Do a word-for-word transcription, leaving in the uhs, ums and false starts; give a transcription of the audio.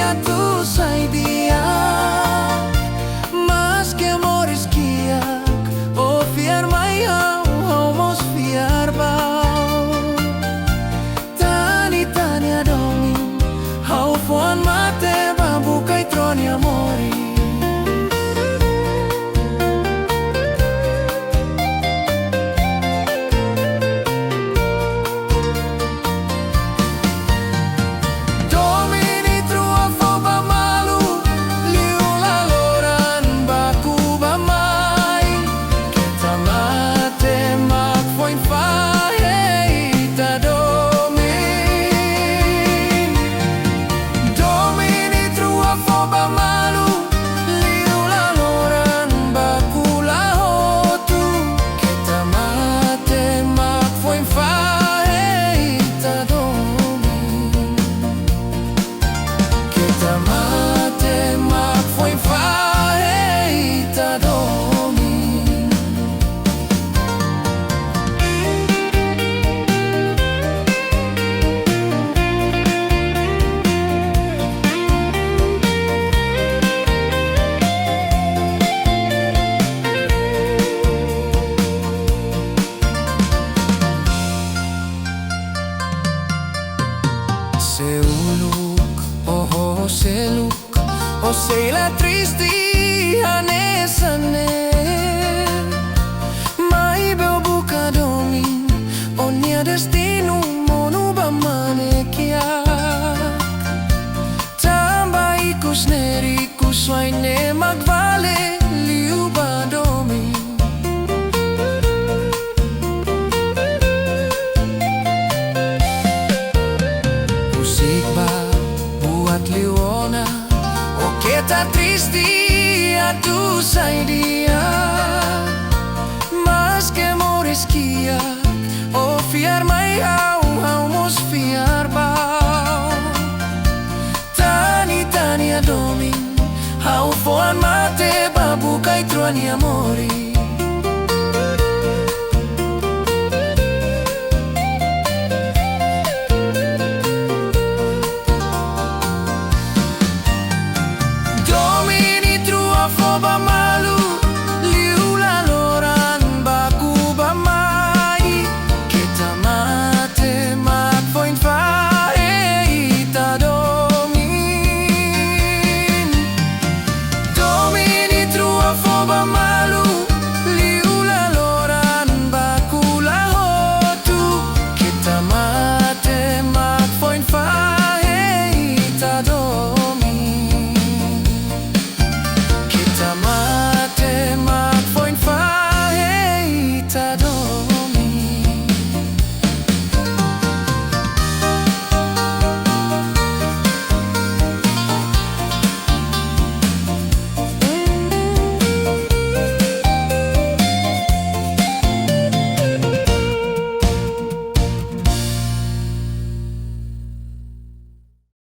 atu sai di'ak. Maske moris kiak, ó fiar mai ha'u, ha'u mós fiar ba ó. Tan ita-nia domin, ha'u fó an mate ba buka Ita-Boot nia moris. Domin Ita-Rua fó ba malu, liu laloran baku ba mai. Keta mate mak foin fahe ita domin. Domin Ita-Rua fó ba malu, liu laloran baku la hotu. Keta mate mak foin fahe ita domin. Keta mate mak foin fahe ita domin. Se uluk, oho, seluk, ó sei la triste hanesan ne'e. Maibé ó buka domin, ó-nia destinu monu ba mane kiak. Tanba ikus ne'e riku, só ai ne'e mak vale liu ba domin. Husik ba buat liu ona, ó keta triste atu sai di'ak. Maske moris kiak, ó fiar mai ha'u, ha'u mós fiar ba ó. Tan ita-nia domin, ha'u fó an mate ba buka Ita-Rua nia moris. Domin Ita-Rua fó ba malu, liu laloran baku ba mai. Keta mate mak foin fahe ita domin. Domin Ita-Rua fó ba malu, liu laloran baku la hotu. Keta mate mak foin fahe ita domin. Keta mate mak foin fahe ita domin.